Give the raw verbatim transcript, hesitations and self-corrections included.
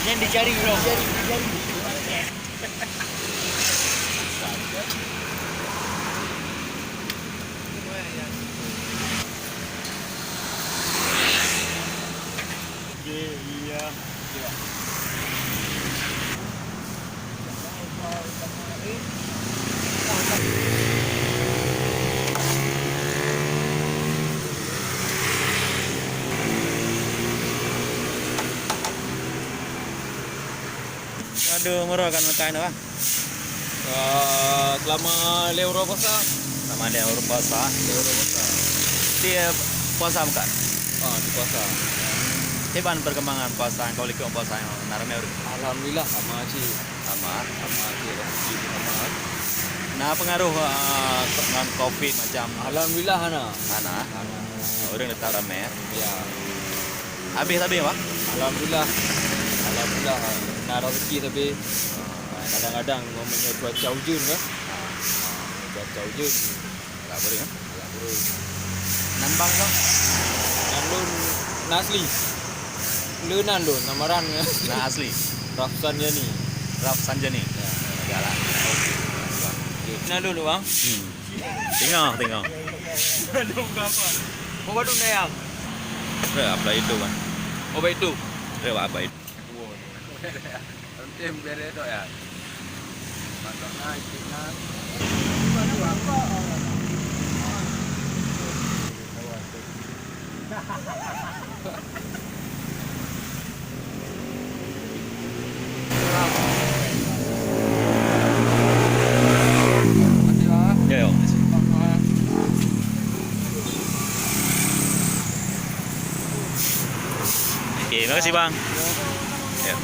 Yang dicari, bro. Dicari, dicari. Iya. Aduh, murah kan makan tu, ah. Ah, selama lhèe uroe puasa. Selama lhèe uroe puasa. Lhèe uroe puasa. Tiep puasa bukan? Ah, di puasa. Kiban perkembangan puasa, kau likot puasa nyang na ramè ureueng? Alhamdulillah, sama aja. Sama. Sama aja, rezeki sama. Na pengaruh, ah, ngon covid macam? Alhamdulillah, hana. Hana? Hana. Ureueng tetap ramè. Ya. Habis tapi, Bang? Alhamdulillah. Alhamdulillah. Na rezeki tapi, ah, kadang-kadang meunyoe cuaca ujeuen kan. Ah, cuaca ujeuen. Agak beureun, eh? Agak beureun. Nan bang, Bang? Nan lôn, nan asli. Lôn nan lôn, nama ran. Nan asli? Rafsanjani. Rafsanjani. Ya. Galak. Oke. Nan lôn, Bang? Hmm. Tengok, tengok. Mau badu nayang. Ada apa itu, Bang? Oh, baik tu. Ada apa itu? Tem bere tok ya. Masuk na, ikut na. Ya, ya. Oke, makasih, Bang. Ya.